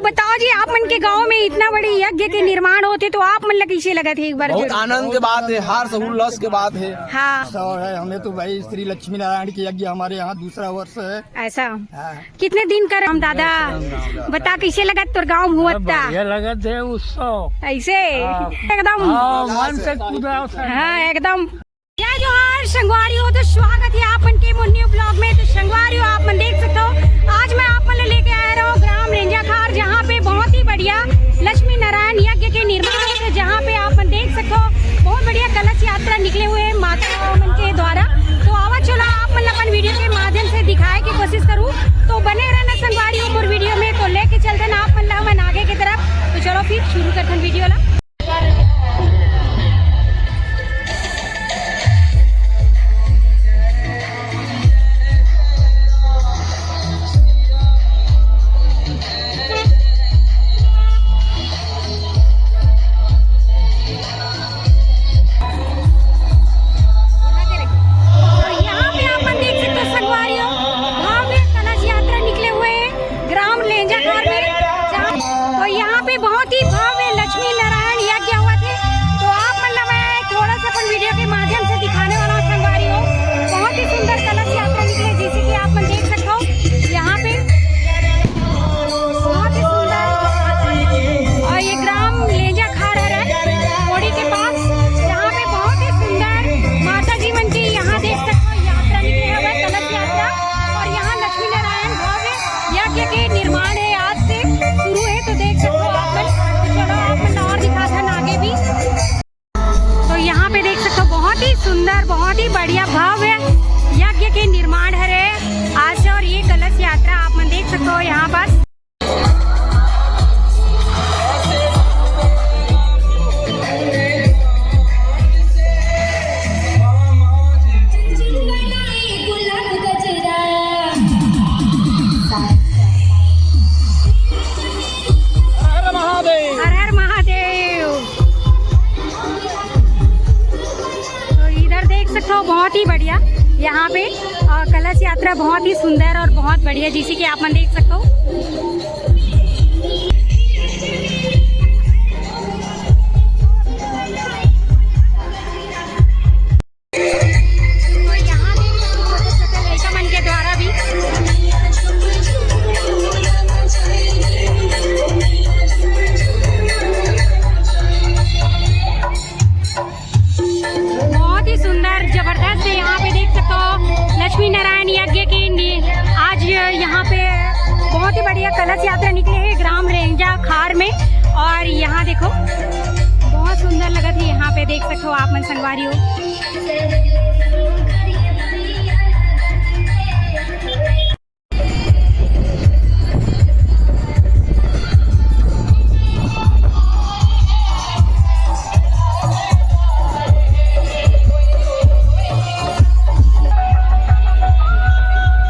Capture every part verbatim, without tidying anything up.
बताओ जी, आप मन के गांव में इतना बड़ी यज्ञ के निर्माण होथे, तो आप मन ला कइसे लगत हे, एक बार बहुत जरूर। आनंद के बात है, हर्ष उल्लास के बात है। हाँ। उत्सव है, हमें तो भाई श्री लक्ष्मी नारायण की यज्ञ हमारे यहाँ दूसरा वर्ष है। ऐसा? हाँ। कितने दिन कर हम दादा? बता, कइसे लगत तोर गांव में हुआ था? बढ़िया लगत है उत्सव। ऐसे? हाँ। एकदम। हाँ, मन से कूदा। हाँ, एकदम। जय जोहार संगवारी हो, तो स्वागत है आप मन के मोर new vlog में। तो संगवारी हो, आप मन देख सकते हो, आज मैं आप मन लेके आया रहूं ग्राम रेंजाखार, जहां पे बहुत ही बढ़िया लक्ष्मी नारायण यज्ञ के निर्माण है, जहां पे आप मन देख सकते हो बहुत बढ़िया कलश यात्रा निकले हुए हैं माता मन के द्वारा। तो आवा चलो आप मन अपन video के माध्यम से दिखाए की कोशिश करूं। तो बने रहना संगवारी हो मोर video में। तो लेके चलते ना आप मन ला हमन आगे की तरफ। तो चलो फिर शुरू करते हैं video ला। यहाँ पे आप मन देख सकते हो संगवारी हो, भव्य कलश यात्रा निकले हुए हैं ग्राम लेंजाखार में, जहाँ, और यहाँ पे बहुत ही भव्य लक्ष्मी नारायण यज्ञ हुआ थे। तो आप मन ला मैं थोड़ा सा अपन video के माध्यम से दिखाने वाला हूँ संगवारी हो, बहुत ही सुंदर कलश यात्रा निकले, जैसे कि आप मन देख सकते हो यहाँ पे बहुत ही सुंदर। और ये ग्राम लेंजाखार है कोड़ी के पास, यहाँ पे बहुत ही सुंदर माता जी मन की यहाँ देख सकते हो यात्रा निकले हुए, कलश यात्रा। और यहाँ लक्ष्मी नारायण भव्य यज्ञ के निर्माण है, आज से शुरू है। तो देख सकते हो आप मन। तो चलो आप मन और दिखाथन आगे भी। तो यहाँ पे देख सकते हो बहुत ही सुंदर, बहुत ही बढ़िया भव्य यज्ञ के निर्माण हरे आज से। और ये कलश यात्रा आप मन देख सकते हो यहाँ पास। हर हर महादेव। हर हर महादेव। तो इधर देख सकते हो बहुत ही बढ़िया यहाँ पे, अ, कलश यात्रा बहुत ही सुंदर और बहुत बढ़िया, जैसे कि आप मन देख सकते हो। तो यहाँ पे छोटे छोटे लड़का मन के द्वारा भी बहुत ही सुंदर, जबरदस्त है। यहाँ पे देख सकते हो लक्ष्मी नारायण यज्ञ के नि-, आज यहाँ पे बहुत ही बढ़िया कलश यात्रा निकले है ग्राम रेंजाखार में। और यहाँ देखो बहुत सुंदर लगत है, यहाँ पे देख सकते हो आप मन संगवारी हो।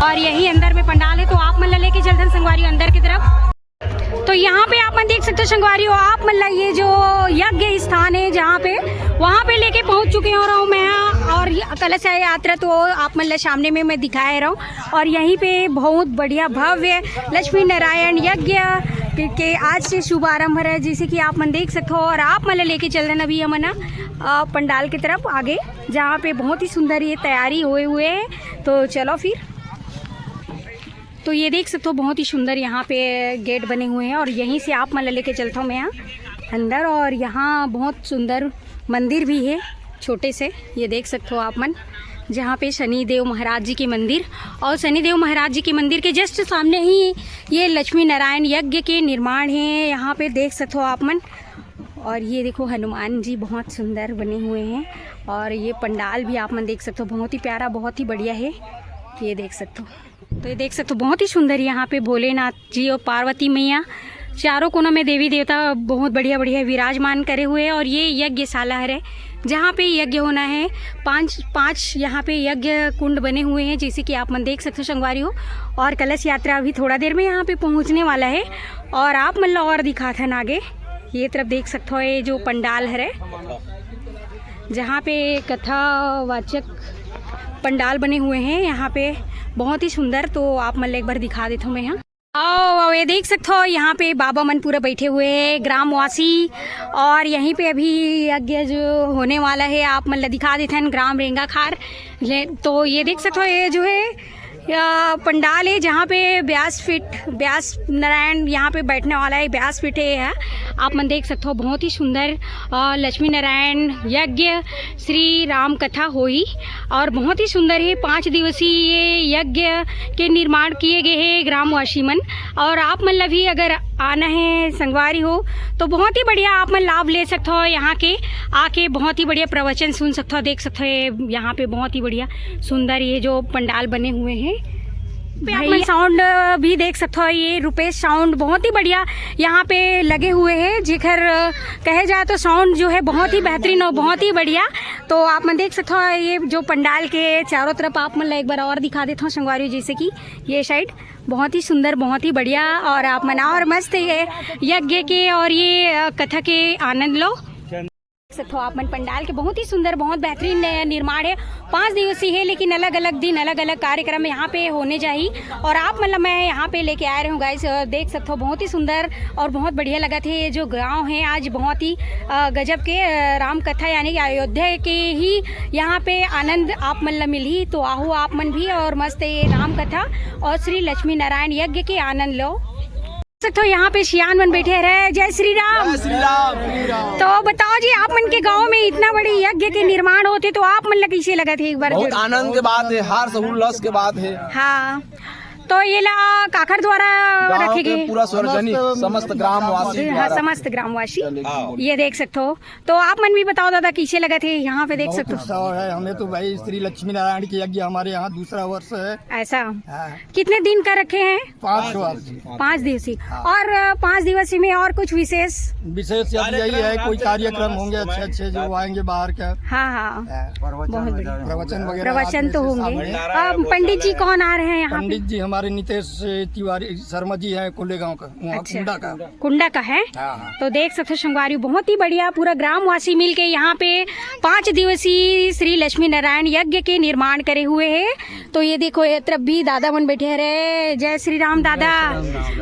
और यही अंदर में पंडाल है, तो आप मन ला लेके चलथन संगवारी अंदर की तरफ। तो यहाँ पे आप मन देख सकते हो संगवारी हो, आप मन ला ये जो यज्ञ स्थान है जहाँ पे, वहाँ पे लेके पहुँच चुके हो रहा हूँ मैं। और ये कलश यात्रा तो आप मन ला सामने में मैं दिखाए रहा हूँ। और यहीं पे बहुत बढ़िया भव्य लक्ष्मी नारायण यज्ञ के, के आज से शुभारंभ है, जैसे कि आप मन देख सकते हो। और आप मन ला लेके चल रहे हैं अभी हमन, अ, पंडाल की तरफ आगे, जहाँ पे बहुत ही सुंदर ये तैयारी हुए हुए है। तो चलो फिर। तो ये देख सकते हो, बहुत ही सुंदर यहाँ पे गेट बने हुए हैं और यहीं से आप मन ला लेके चलता हूँ मैं यहाँ अंदर। और यहाँ बहुत सुंदर मंदिर भी है छोटे से, ये देख सकते हो आप मन, जहाँ पे शनि देव महाराज जी के मंदिर, और शनि देव महाराज जी के मंदिर के जस्ट सामने ही ये लक्ष्मी नारायण यज्ञ के निर्माण है, यहाँ पे देख सकते हो आप मन। और ये देखो हनुमान जी बहुत सुंदर बने हुए हैं, और ये पंडाल भी आप मन देख सकते हो, बहुत ही प्यारा, बहुत ही बढ़िया है, ये देख सकते हो। तो ये देख सकते हो, बहुत ही सुंदर यहाँ पे भोलेनाथ जी और पार्वती मैया चारों कोना में देवी देवता बहुत बढ़िया बढ़िया विराजमान करे हुए हैं। और ये यज्ञशाला है जहाँ पे यज्ञ होना है। पांच, पांच यहाँ पे यज्ञ कुंड बने हुए हैं, जैसे कि आप मन देख सकते हो संगवारी हो। और कलश यात्रा अभी थोड़ा देर में यहाँ पे पहुँचने वाला है और आप मन ला और दिखाथन आगे। ये तरफ देख सकते हो, ये जो पंडाल है, जहाँ पे कथावाचक पंडाल बने हुए हैं, यहाँ पे बहुत ही सुंदर। तो आप मन ला एक बार दिखा देता हूँ मैं यहाँ। आओ, आओ, ये देख सकते हो, यहाँ पे बाबा मन पूरा बैठे हुए हैं, ग्रामवासी। और यहीं पे अभी यज्ञ जो होने वाला है, आप मन ला दिखा देथन, ग्राम रेंगाखार। ले, तो ये देख सकते हो, ये जो है, या पंडाल है, जहाँ पे व्यासपीठ, व्यास नारायण यहाँ पे बैठने वाला है, व्यासपीठ है यह। आप मन देख सकते हो, बहुत ही सुंदर, अ, लक्ष्मी नारायण यज्ञ श्री राम कथा होई और बहुत ही सुंदर है। पाँच दिवसीय ये यज्ञ के निर्माण किए गए हैं ग्रामवासी मन। और आप मन ला भी अगर आना है, संगवारी हो, तो बहुत ही बढ़िया आप मन लाभ ले सकते हो यहाँ के, आके बहुत ही बढ़िया प्रवचन सुन सकते हो, देख सकते हो। ये यहाँ पे बहुत ही बढ़िया सुंदर ये जो पंडाल बने हुए हैं। पे आप मन साउंड भी देख सकते हो, ये रुपेश साउंड बहुत ही बढ़िया यहाँ पे लगे हुए हैं, जेकर कहे जाए तो साउंड जो है बहुत ही बेहतरीन और बहुत ही बढ़िया। तो आप मन देख सकते हो, ये जो पंडाल के चारों तरफ आप मन ला एक बार और दिखा देता हूँ संगवारी, जैसे कि ये साइड बहुत ही सुंदर, बहुत ही बढ़िया। और आप मन और मस्त ये यज्ञ के और ये, अ, कथा के आनंद लो। देख सकते हो आप मन पंडाल के, बहुत ही सुंदर, बहुत बेहतरीन, अ, निर्माण है। पाँच दिवसीय है, लेकिन अलग-अलग दिन, अलग-अलग कार्यक्रम यहाँ पे होने जाही। और आप मन ला मैं यहाँ पे लेके आ रहे हूँ गाइस, अ, देख सकते हो बहुत ही सुंदर और बहुत बढ़िया लगत हे। ये जो गांव है आज बहुत ही, अ, गजब के, अ, राम कथा यानी कि अयोध्या के ही यहाँ पे आनंद आप मन ला मिलही। तो आहू आप मन भी और मस्त ये राम कथा और श्री लक्ष्मी नारायण यज्ञ के आनंद लो। सकते हो यहाँ पे सियान मन बैठे रहे। जय श्री राम। जय श्री राम। तो बताओ जी, आप मन के गांव में इतना बड़ी यज्ञ के निर्माण होते तो आप मन ला कैसे लगत हे एक बार बहुत जरूर? आनंद के बात है, हर्ष उल्लास के बात है। हाँ, तो ये ला काखर द्वारा गांव रखे के गए? पूरा सार्वजनिक समस्त ग्रामवासी हाँ, द्वारा। समस्त ग्रामवासी। हाँ। ये देख सकते हो, तो आप मन भी बताओ दादा, कैसे लगत हे यहाँ पे देख बहुत सकते हो? उत्साह है हमें तो भाई, श्री लक्ष्मी नारायण की यज्ञ हमारे यहाँ दूसरा वर्ष है। ऐसा? हाँ। कितने दिन का रखे हैं? पाँच दिवसीय। पाँच दिवसीय। हाँ। और, अ, पाँच दिवसीय में और कुछ विशेष? विशेष अब यही है, कोई कार्यक्रम होंगे अच्छे अच्छे जो आएंगे बाहर का। हाँ, हाँ। हाँ। बहुत बढ़िया। प्रवचन वगैरह प्रवचन तो होंगे। भंडारा है, अब पंडित जी कौन आ रहे हैं यहाँ पे? पंडित जी हमारे नितेश तिवारी शर्मा जी हैं, कुंडे गांव का, वहाँ अच्छा। कुंडा का। कुंडा का है। हाँ, हाँ। तो देख सकते हो संगवारी, बहुत ही बढ़िया, पूरा ग्रामवासी मिलके यहाँ पे पाँच दिवसीय श्री लक्ष्मी नारायण यज्ञ के निर्माण करे हुए हैं। तो ये देखो, ये तरफ भी दादा मन बैठे रहे। जय श्री राम दादा।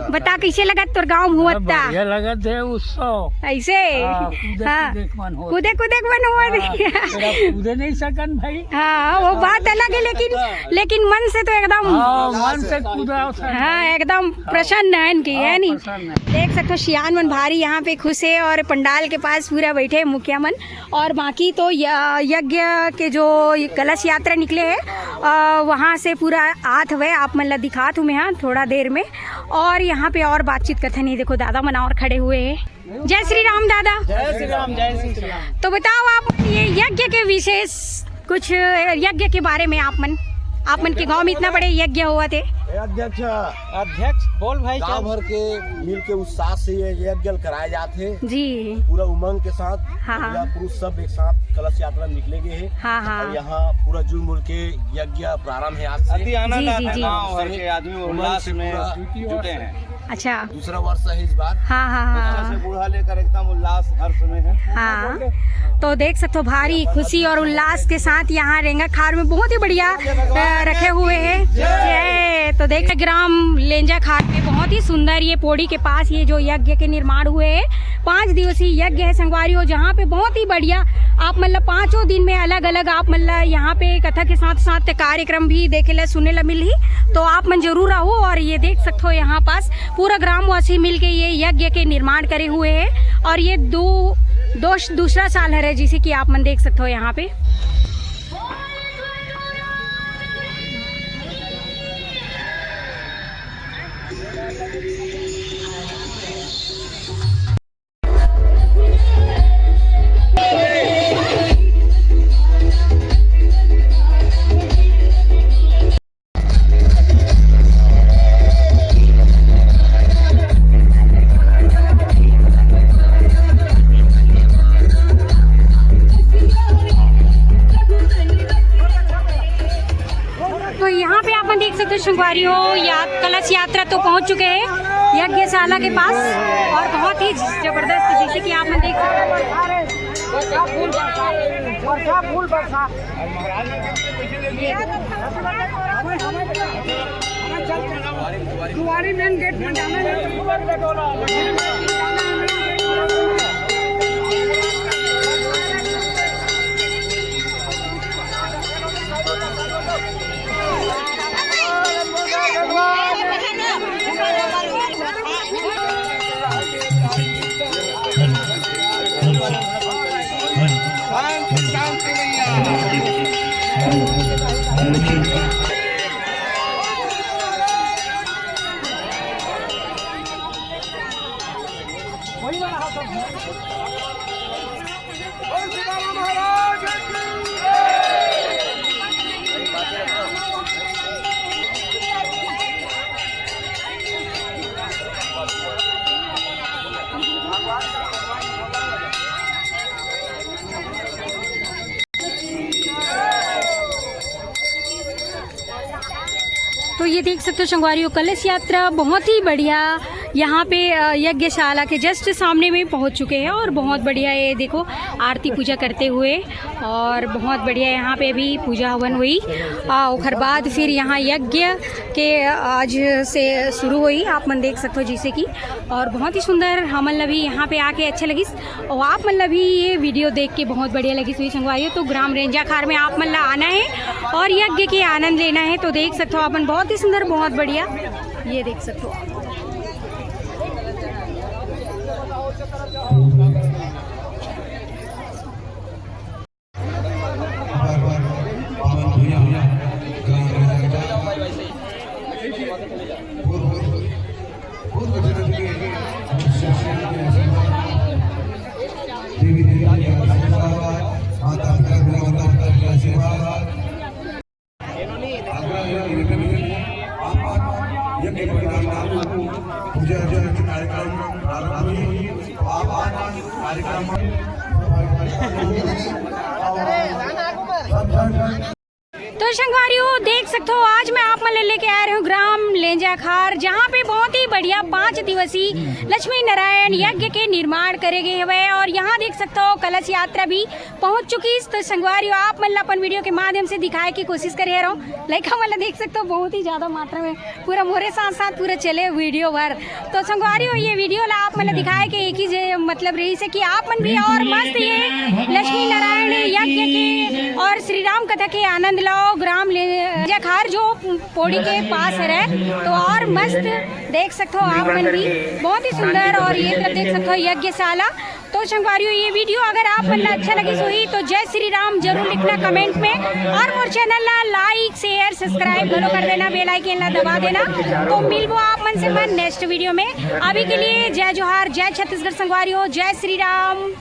बता, कैसे लगत तोर गांव में हुआ था? बढ़िया लगत हे उत्सव। ऐसे? हाँ, कूदे हाँ। कूदे के मन होत। कूदे कूदे के मन होत। हाँ, तेरा कूदे नहीं सकन भाई। हाँ, वो बात अलग है, लेकिन, लेकिन मन से तो एकदम हाँ, मन से कूदा। हाँ, एकदम प्रसन्न है इनकी, हाँ, है नी? प्रसन्न है। देख सकते हो, सियान मन भारी यहाँ पे खुश है और पंडाल के पास पूरा बैठे हैं मुखिया मन। और बाकी तो य-, यज्ञ के जो कलश यात्रा निकले है, अ, वहाँ से पूरा आत हुए, आप मन ला दिखात हूँ मैं, हाँ, थोड़ा देर में। और यहाँ पे और बातचीत करते नहीं, देखो दादा मन और खड़े हुए हैं। जय श्री राम दादा। जय श्री राम, जय श्री राम। तो बताओ आप ये यज्ञ के विशेष कुछ यज्ञ के बारे में आप मन, आप मन के गांव में इतना बड़े यज्ञ होवत हे। अध्यक्ष, अध्यक्ष बोल भाई, गांव भर के मिल के उत्साह से ये यज्ञ कराए जात हे। जी। पूरा उमंग के साथ हाँ, हाँ। महिला पुरुष सब एक साथ कलश यात्रा निकले गए हैं। हाँ, हाँ। और यहाँ पूरा जुलमुल के यज्ञ प्रारंभ है आज से। अति आनंद जी, जी, आता है, जी। गांव भर के आदमी उल्लास में जुटे हैं। अच्छा। दूसरा वर्ष है इस बार। हाँ, हाँ, हाँ। बच्चा से बूढ़ा लेकर एकदम उल्लास हर समय है। हाँ, तो देख सकते हो भारी खुशी और उल्लास के साथ यहाँ रेंगाखार में बहुत ही बढ़िया, अ, रखे हुए हैं। जय। तो देख, ग्राम लेंजाखार में बहुत ही सुंदर ये पोड़ी के पास ये जो यज्ञ के निर्माण हुए हैं, पाँच दिवसीय यज्ञ है संगवारी हो, जहाँ पे बहुत ही बढ़िया आप मतलब पाँचों दिन में अलग अलग आप मतलब यहाँ पे कथा के साथ साथ कार्यक्रम भी देखे ला सुने ला मिलही। तो आप मन जरूर आओ और ये देख सकते हो यहाँ पास पूरा ग्रामवासी मिलके ये यज्ञ के निर्माण करे हुए हैं और ये दो, दो दूसरा साल हरे, जैसे कि आप मन देख सकते हो यहाँ पे। तो यहाँ पे आप मन देख सकते हो संगवारी हो, या कलश यात्रा तो पहुँच चुके हैं यज्ञशाला के पास और बहुत ही जबरदस्त, जैसे कि आप मन देख सकते हो। दुआरी मेन गेट में जाना है। शांति, शांति भैया। तो ये देख सकते हो संगवारी हो, कलश यात्रा बहुत ही बढ़िया यहाँ पे, अ, यज्ञशाला के just सामने में पहुँच चुके हैं और बहुत बढ़िया, ये देखो, आरती पूजा करते हुए और बहुत बढ़िया यहाँ पे भी पूजा हवन हुई। आ, ओखर बाद फिर यहाँ यज्ञ के आज से शुरू हुई, आप मन देख सकते हो जैसे कि, और बहुत ही सुंदर हमन ला भी यहाँ पे आके अच्छा लगिस। और आप मन ला भी ये वीडियो देख के बहुत बढ़िया लगिस हुई संगवारी हो। तो ग्राम रेंजाखार में आप मन ला आना है और यज्ञ के आनंद लेना है। तो देख सकते हो अपन, बहुत ही सुंदर, बहुत बढ़िया, ये देख सकते हो। पूजा अर्चना के कार्यक्रम प्रारंभ हुई। तो आप कार्यक्रम तो संगवारी हो, देख सकते हो, आज मैं आप मन ले लेके आ रहे हूँ ग्राम लेंजाखार, जहाँ पे बहुत ही बढ़िया पाँच दिवसीय लक्ष्मी नारायण यज्ञ के निर्माण करे गए हुए हैं और यहाँ देख सकते हो कलश यात्रा भी पहुँच चुकी है। तो संगवारी हो, आप मन ला अपन वीडियो के माध्यम से दिखाए की कोशिश करे रहो। लइका मन ला देख सकते हो, बहुत ही ज्यादा मात्रा में पूरा मोरे साथ साथ पूरा चले वीडियो भर। तो संगवारी हो, ये वीडियो ला आप मन ला दिखाए के एक ही जे मतलब रही से कि आप मन भी और मस्त ये लक्ष्मी नारायण यज्ञ के और श्री राम कथा के आनंद लाओ। ग्राम ले जखार जो पौड़ी के पास है, तो और मस्त देख सकते हो आप मन भी, बहुत ही सुंदर। और ये तरफ देख सकते हो यज्ञशाला। तो संगवारी हो, ये वीडियो अगर आप मन ला अच्छा लगिस होही तो जय श्री राम जरूर लिखना कमेंट में, और मोर चैनल ला लाइक, शेयर, सब्सक्राइब घलो कर देना, बेल आइकन ला दबा देना। तो मिलबो आप मन से मैं नेक्स्ट वीडियो में। अभी के लिए जय जोहार, जय छत्तीसगढ़ संगवारी हो, जय श्री राम।